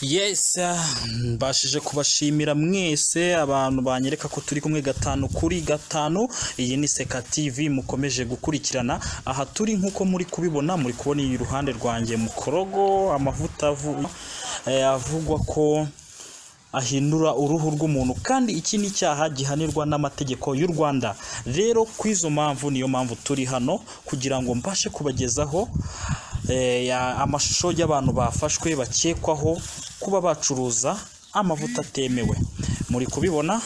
Yes, mbashije kubashimira mwese abantu banyereka ko turi kumwe 5 kuri 5. Iyi ni Seka TV mukomeje gukurikirana. Aha turi nkuko muri kubibona, muri kubona iruhande rwanjye mukorogo amavuta avugwa ko ahindura uruhu rw'umuntu, kandi iki ni icyaha gihanirwa n'amategeko y'u Rwanda. Rero kwizo mpamvu niyo mpamvu turi hano kugira ngo mbashe kubagezaho amashusho y'abantu bafashwe bakekwaho kuba bacuruza amavuta atemewe. Muri kubibona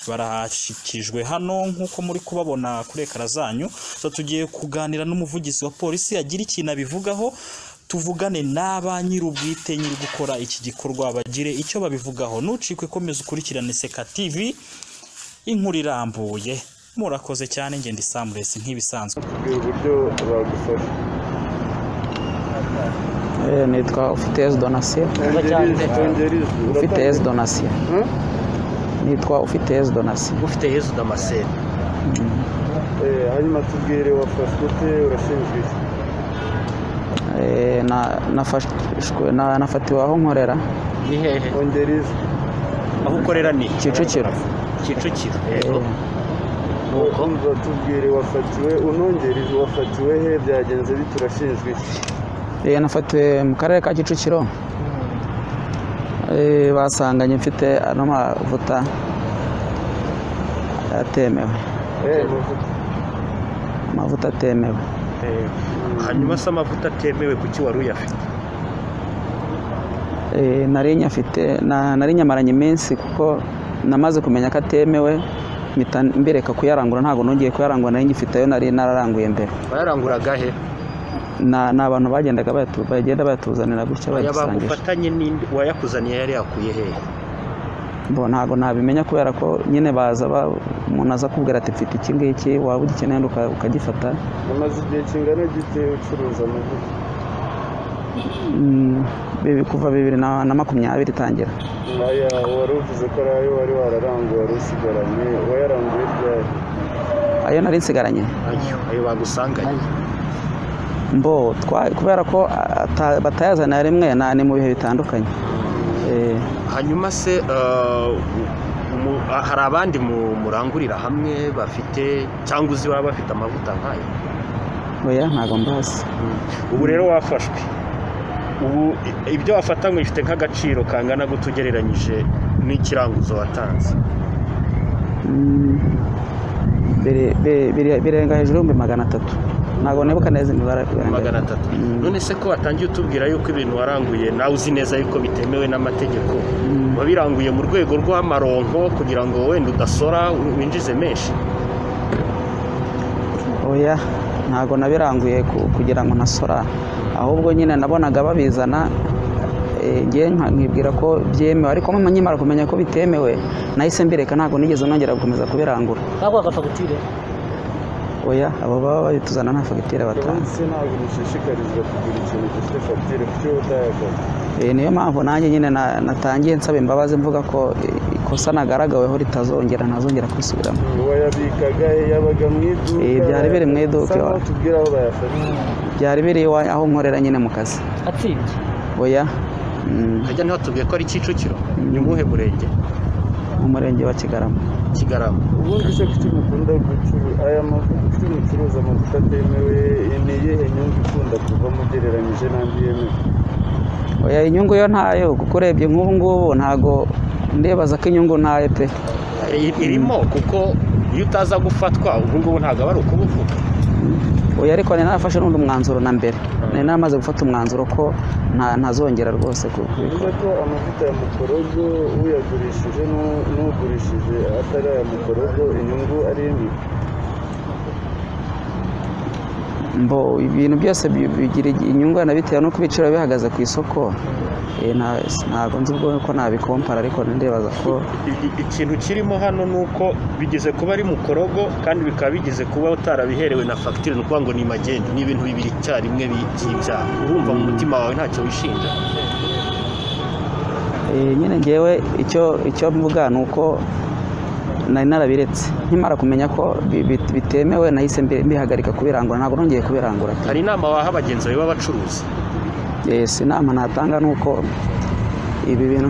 barahashikijwe hano nkuko muri kubabona kuri ekara zanyu. So tugiye kuganira n'umuvugizi wa polisi agira ikintu abivugaho, tuvugane n'aba nyir'ubwite nyiri gukora iki gikorwa bagire icyo babivugaho. Nucikwe, komeza ukurikirane Seka TV, inkuru irambuye. Murakoze cyane, ngende Samuresi nk'ibisanzwe. Uburyo bagufasha. Nitwa Ufiteyezu Donatien. Ufiteyezu Donatien. Nitwa Ufiteyezu Donatien. Ufiteyezu Damascene. Hanyuma tubwire wafashwe ute, urashinjwa iki? Nafatiwe aho nkorera. Ni hehe? Aho ukorera ni Kicukiro. Kicukiro. Yego. Nuko tubwire wafatiwe, unongerije wafatiwe he, byagenze bite, urashinjwa iki? Nafatiwe mu karere ka Kicukiro. Basanganye mfite ano mavuta atemewe. Amavuta atemewe. Hanyuma se amavuta atemewe kuki wari uyafite? Nari nyafite, nari nyamaranye iminsi kuko namaze kumenya ko atemewe, mpita mbireka kuyarangura. Ntabwo nongeye kuyarangura, nari ngifite ayo nari nararanguye mbere. Bayaranguraga he? Ni abantu bagendaga bagenda bayatuzanira gutya bayadusangisha. Bagufatanye n'indi wayakuzaniye yari yakuye hehe? Bo ntabwo nabimenya kubera ko nyine baza umuntu aza kubwira ati mfite iki ngiki, waba ugikeneye ukagifata. Umaze igihe kingana gite ucuruza amavuta? Kuva 2020 itangira. Aya wari uvuze ko ari ayo wari wararanguye, wari usigaranye, wayaranguye ryari? Ayo nari nsigaranye. Ayo bagusanganye. Mbo kubera ko batayazana rimwe ni mu bihe bitandukanye. Hanyuma se hari abandi murangurira hamwe bafite cyangwa uzi baba bafite amavuta nk'ayo? Oya, ntabwo mbazi. Ubu rero wafashwe, ubu ibyo wafatanywe bifite nk'agaciro kangana gute ugereranyije n'ikiranguzo watanze? Birenga hejuru y'ibihumbi 300. Ntabwo nibuka neza imibare. 300. None se ko watangiye utubwira yuko ibintu waranguye nawe uzi neza yuko bitemewe n'amategeko, wabiranguye mu rwego rw'amaronko kugira ngo wenda udasora winjize menshi? Oya, ntabwo nabiranguye kugira ngo ntasora, ahubwo nyine nabonaga babizana ngiye nkibwira ko byemewe, ariko nkimara kumenya ko bitemewe nahise mbireka, ntabwo nigeze nongera gukomeza kubirangura. Ntabwo fagitire? Oya, abo baba babituzana nta fagitire batanga. Ntabwo mushishikarizwa kugura ikintu gifite fagitire, kuki utayagura? Niyo mpamvu nanjye nyine natangiye nsaba imbabazi mvuga ko ikosa nagaragaweho ritazongera, ntazongera kwisubiramo. Wayabikaga yabaga mu iduka? Byari biri mu iduka. Tubwira aho bayafata. Byari biri aho nkorera nyine mu kazi. Atsinze? Oya. Hajya niho tubwiye ko ari Kicukiro. Ni muhe murenge? Mu murenge wa Kigarama. Kigarama. Ubundi se kuki mukunda gucuruza aya mavuta, kuki mucuruza amavuta atemewe? Ni iyihe nyungu ikunda kuvamo ugereranyije n'andi yemewe? Oya, inyungu yo ntayo, kuko urebye nk'ubu ngubu ntago ndibaza ko inyungu ntayo pe. Irimo, kuko iyo utaza gufatwa ubu ngubu ntago aba ari ukubuvuga. Oya, ariko nari narafashe n'undi mwanzuro na mbere, nari naramaze gufata umwanzuro ko ntazongera rwose kubikora. Ko amavuta ya mukorogo uyagurishije n'ugurishije atari aya mukorogo inyungu ari imwe? Mbo ibintu byose bigira inyungu bitewe n'uko ibiciro bihagaze ku isoko. Ntabwo nzi ubwo ko nabikompara, ariko ndibaza ko ikintu kirimo hano ni uko bigeze kuba ari mukorogo kandi bikaba bigeze kuba utarabiherewe na fagitire, ni ukuvuga ngo ni magendu, ni ibintu bibiri icyarimwe by'ibyaha. Urumva mu mutima wawe ntacyo wishinja? Nyine ngewe icyo mvuga ni uko nari narabiretse, nkimara kumenya ko bitemewe nahise mbihagarika kubirangura, ntabwo nongeye kubirangura. Hari inama waha bagenzi bawe b'abacuruzi? Yes, inama natanga ni uko Ibi bintu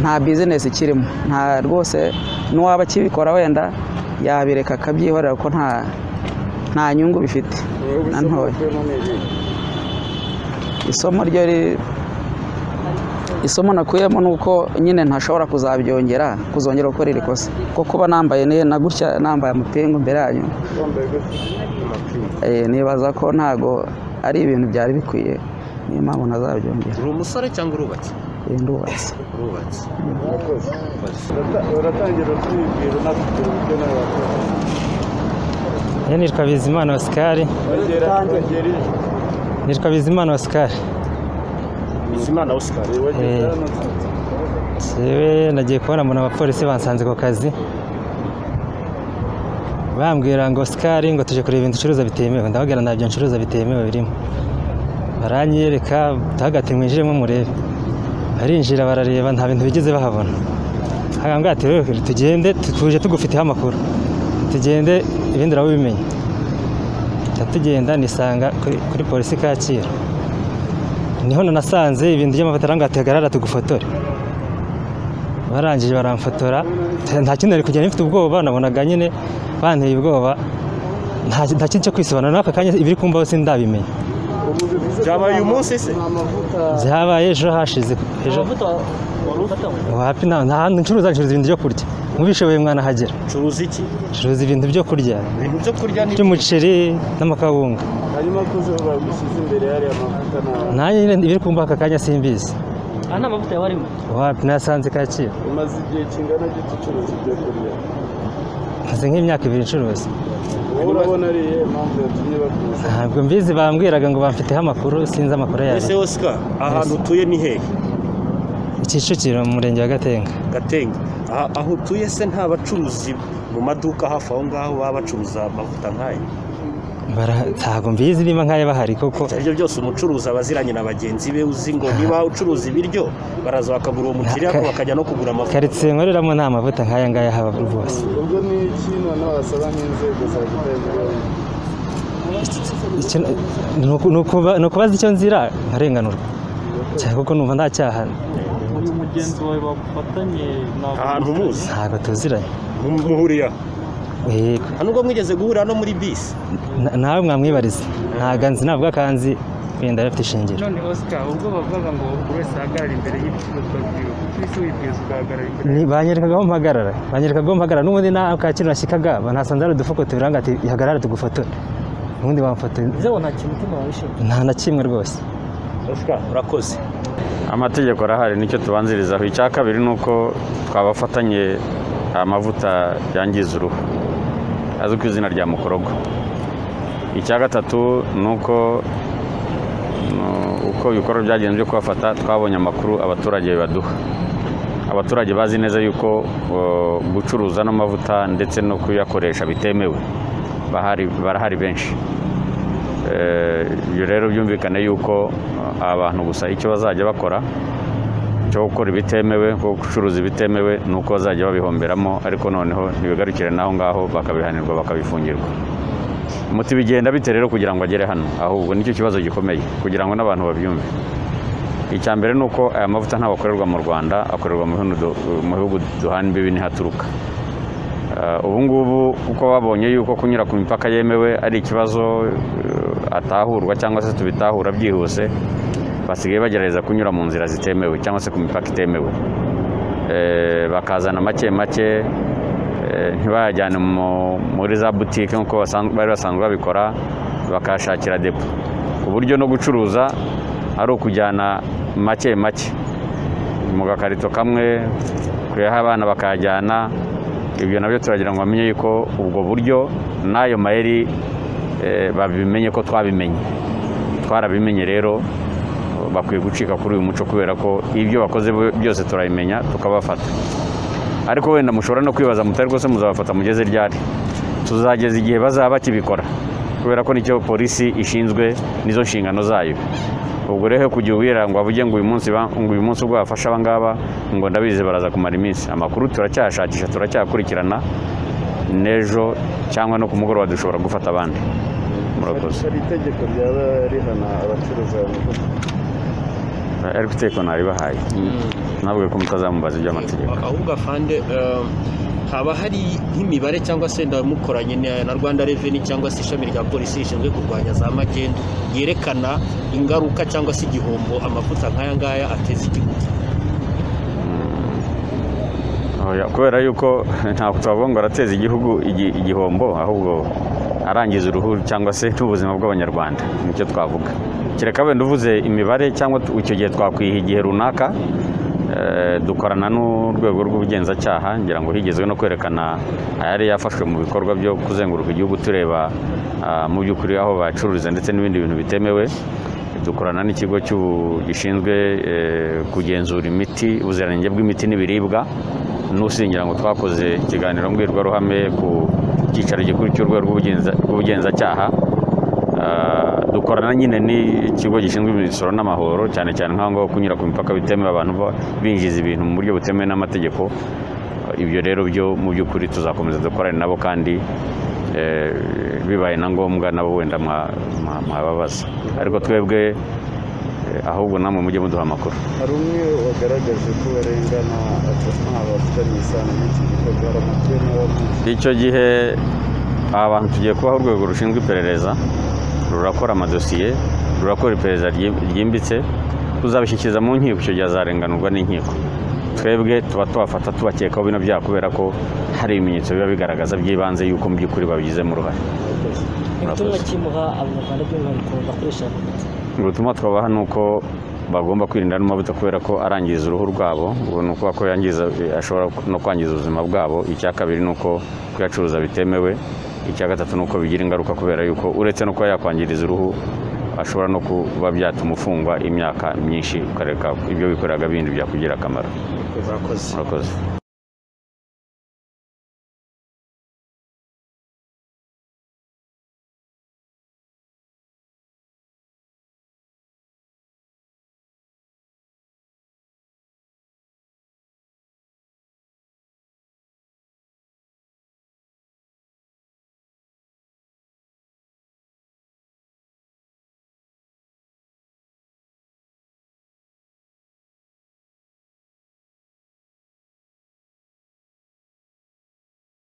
nta bizinesi ikirimo, nta rwose, n'uwaba akibikora wenda yabireka akabyihorera kuko nta nyungu bifite na ntoya. Isomo ryo isomo nakuyemo ni uko nyine ntashobora kuzabyongera kuzongera gukora iri kosa, kuko kuba nambaye na gutya nambaye amapingu imbere yanyu, nibaza ko ntago ari ibintu byari bikwiye, niyo mpamvu ntazabyongera. Uri umusore cyangwa urubatse? Ndubatse. Urubatse. Uratangira utwibwira unatubwira uburyo nawe wakoze. Nitwa Bizimana Oscar. Nitwa Bizimana Oscar. Bizimana Oscar. Jewe nagiye kubona mbona abapolisi bansanze ku kazi, bambwira ngo Oscar ngo tuje kureba ibintu ucuruza bitemewe. Ndababwira ntabyo ncuruza bitemewe birimo. Baranyereka hagati mwinjiremo murebe. Barinjira barareba nta bintu bigeze bahabona. Akambwira ati rero tugende tuje tugufiteho amakuru, tugende ibindi urabimenya. Tugenda nisanga kuri polisi Kacyiru, niho nasanze ibintu by'amavuta. Arambwira ati hagarara tugufotore. Barangije baramfotora, nta kindi nari kugenda mfite ubwoba, nabonaga nyine banteye ubwoba, nta kintu cyo kwisobanura n'aka kanya ibiri kumbaho sindabimenya. Byabaye uyu munsi se? Byabaye ejo hashize. Ejo wapi, nta hantu ncuruza ibintu byo kurya. Mubishoboye mwana hagera. Curuza iki? Curuza ibintu byo kurya. Ibintu byo kurya ni by'umuceri n'amakawunga. Hanyuma kuze bagushyize imbere yari amavuta na nanjye ibiri kumba aka kanya simbizi. Aha nta mavuta yabarimo. Wapi, nasanze Kacyiru. Umaze igihe kingana gite ucuruza ibyo kurya? Maze nk'imyaka 2 ncuruza. Urabona ari iyihe mpamvu yatumye bakuza? Ntabwo mbizi, bambwiraga ngo bamfiteho amakuru, sinzi amakuru yayo. Ese Oscar, ahantu utuye ni hehe? Kicukiro mu murenge wa Gatenga. Gatenga. Aho utuye se nta bacuruzi mu maduka hafi aho ngaho baba bacuruza amavuta nk'aya? Ntabwo mbizi niba nk'aya bahari koko. Ibyo byose umucuruzi aba aziranye na bagenzi be, uzi ngo niba ucuruza ibiryo baraza bakagura uwo mukiriya ko bakajya no kugura amavuta. Karitsiye nkoreramo nta mavuta nk'aya ngaya haba rwose. Ubwo ni iki noneho wasaba nk'inzego za gutanga? Ni ukubaza icyo nzira nkarenganurwa, kuko numva nta cyaha. Uyu mugenzi wawe bagufatanye ahantu muzi? Ntabwo tuziranye. Muhuriye aho? Yego. Nta nubwo mwigeze guhurira no muri bisi? Nawe mwamwibariza. Ntabwo anzi, ntabwo akanzi, wenda afite ishingiro. None Oscar, ubwo bavugaga ngo buri wese ahagarara imbere y'ibicuruzwa byiwe, kuki se wibwiza ugahagarara imbere? Banyerekaga aho mpagarara, banyerekaga aho mpagarara, n'ubundi naho Kacyiru nashyikaga nasanze hari udufuko tubiri, ati hagarara tugufotore, ubundi bamfotoye. Nta kintu umutima wabishinja? Nta na kimwe rwose. Oscar, urakoze. Amategeko arahari, nicyo tubanzirizaho. Icya kabiri ni uko twabafatanye amavuta yangiza uruhu azwi ku izina rya mukorogo. Icya gatatu ni uko uko ibikorwa byagenze byo kubafata, twabonye amakuru abaturage baduha. Abaturage bazi neza yuko gucuruza n'amavuta ndetse no kuyakoresha bitemewe, barahari benshi. Ibyo rero byumvikane yuko abantu gusa icyo bazajya bakora cyo gukora ibitemewe, nko gucuruza ibitemewe, ni uko bazajya babihomberamo, ariko noneho ntibigarukire naho ngaho, bakabihanirwa bakabifungirwa. Muti bigenda bite rero kugira ngo agere hano? Ahubwo nicyo kibazo gikomeye kugira ngo n'abantu babyumve. Icya mbere ni uko aya mavuta ntabwo akorerwa mu Rwanda, akorerwa mu bihugu duhana imbibi niho aturuka. Ubu ngubu kuko babonye yuko kunyura ku mipaka yemewe ari ikibazo atahurwa cyangwa se tubitahura byihuse, basigaye bagerageza kunyura mu nzira zitemewe cyangwa se ku mipaka itemewe, bakazana make make, ntibayajyane muri za butike nk'uko bari basanzwe babikora, bakashakira depo, ku buryo no gucuruza ari ukujyana make make mu gakarito kamwe, kuyaha abana bakayajyana. Ibyo nabyo turagira ngo bamenye yuko ubwo buryo n'ayo mayeri babimenye ko twabimenye, twarabimenye. Rero bakwiye gucika kuri uyu muco, kubera ko ibyo bakoze byose turabimenya tukabafata. Ariko wenda mushobora no kwibaza mutari rwose muzabafata mugeze ryari? Tuzageza igihe bazaba bakibikora, kubera ko nicyo polisi ishinzwe, nizo nshingano zayo. Ubwo rero kujya ubwira ngo avuge ngo uyu munsi ubwo bafasha aba ngaba ngo ndabizi baraza kumara iminsi. Amakuru turacyashakisha, turacyakurikirana, n'ejo cyangwa no ku mugoroba dushobora gufata abandi. Murakoze. Hari itegeko ryaba rihana abacuruza amavuta? Ariko itegeko naribahaye, ntabwo ko mutazamubaza iby'amategeko. Ahubwo afande, haba hari nk'imibare cyangwa se ndamukoranye na Rwanda Revenue cyangwa se ishami rya polisi rishinzwe kurwanya za magendu yerekana ingaruka cyangwa se igihombo amavuta nk'aya ngaya ateza igihugu? Kubera yuko ntabwo twavuga ngo arateza igihugu igihombo, ahubwo arangiza uruhu cyangwa se n'ubuzima bw'Abanyarwanda, nicyo twavuga. Kereka wenda uvuze imibare cyangwa icyo gihe twakwiha igihe runaka. Dukorana n'urwego rw'ubugenzacyaha, ngira ngo higezwe no kwerekana ayari yafashwe mu bikorwa byo kuzenguruka igihugu tureba mu by'ukuri aho bacururiza ndetse n'ibindi bintu bitemewe. Dukorana n'ikigo gishinzwe kugenzura imiti, ubuziranenge bw'imiti n'ibiribwa. N'usingira ngo twakoze ikiganiro mbwirwaruhame ku cyicaro gikuru cy'urwego rw'ubugenzacyaha. Dukorana nyine n'ikigo gishinzwe imisoro n'amahoro, cyane cyane nk'aho ngaho kunyura ku mipaka bitemewe, abantu binjiza ibintu mu buryo butemewe n'amategeko. Ibyo rero byo mu by'ukuri tuzakomeza dukorane nabo, kandi bibaye na ngombwa nabo wenda mwababaza, ariko twebwe ahubwo namwe mujye muduha amakuru. Hari umwe wagaragaje ko barengana abafitanye isano n'iki gikorwa, hari amakuru n'abamuzi. Icyo gihe abantu tugiye kubaho urwego rushinzwe iperereza, rurakora amadosiye, rurakora iperereza ryimbitse, tuzabishyikiriza mu nkiko, icyo gihe azarenganurwa n'inkiko. Twebwe tuba tubafata tubakekaho bino byaha kubera ko hari ibimenyetso biba bigaragaza by'ibanze yuko mu by'ukuri babigizemo uruhare. Ubutumwa kimuha Abanyarwanda by'umwihariko bakoresha amavuta? Ubutumwa twabaha ni uko bagomba kwirinda n'amavuta kubera ko arangiza uruhu rwabo, ubwo ni ukuvuga ko yangiza, ashobora no kwangiza ubuzima bwabo. Icya kabiri ni uko kuyacuruza bitemewe. Icya gatatu ni uko bigira ingaruka kubera yuko uretse no kuba yakwangiriza uruhu, ashobora no kuba byatuma ufungwa imyaka myinshi, ukareka ibyo wikoreraga bindi byakugira akamaro. Murakoze. Murakoze.